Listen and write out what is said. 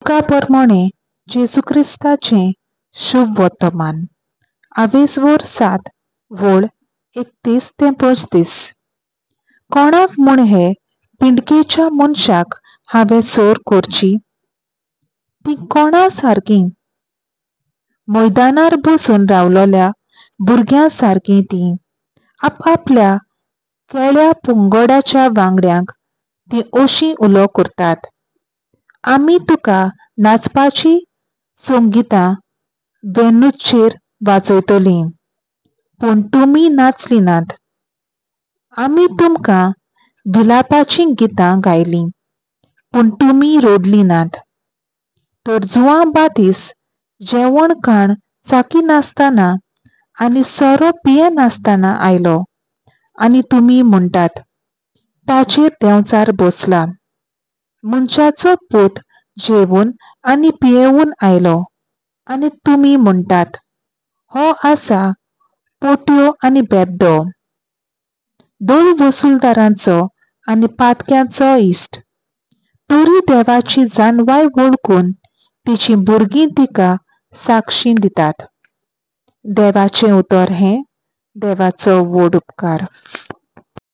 लुका परमोणें जेजू क्रिस्ताचें शुभ वर्तमान आवेसवोर 7 वोळ 31 ते 35. कोणाक म्हूण हे पिंडकेच्या मनशाक हांवें सोर करची? ती कोणा सारकी? मैदानार बसून रावलोल्या भुरग्यां सारकीं तीं आपआपल्या केळ्या पंगडाच्या वांगड्यांक तीं अशीं उलो करतात, आमी तुका नाचपाची संगितां वेनूचेर वाजयतलीं, पूण तुमी नाचलीं नात. आमी तुमकां विलापाचीं गितां गायलीं, पूण तुमी रडलीं नात. तर जुवांव बातीस जेवण खाण चाखिनासतना आनी सोरो पियेनासतना आयलो आनी तुमी म्हणटात, ताचेर देंवचार बसला. मनशाचो पूत जेवन आनी पियेवन आयलो आनी तुमी म्हणटात, हो आसा पोटयो आनी बेबदो, दर वसुलदारांचो आनी पातक्यांचो इश्ट. तरी देवाची जानवाय वळखून तिचीं भुरगीं तिका साक्षी दितात. देवाचें उतर हें देवाचो व्हड उपकार.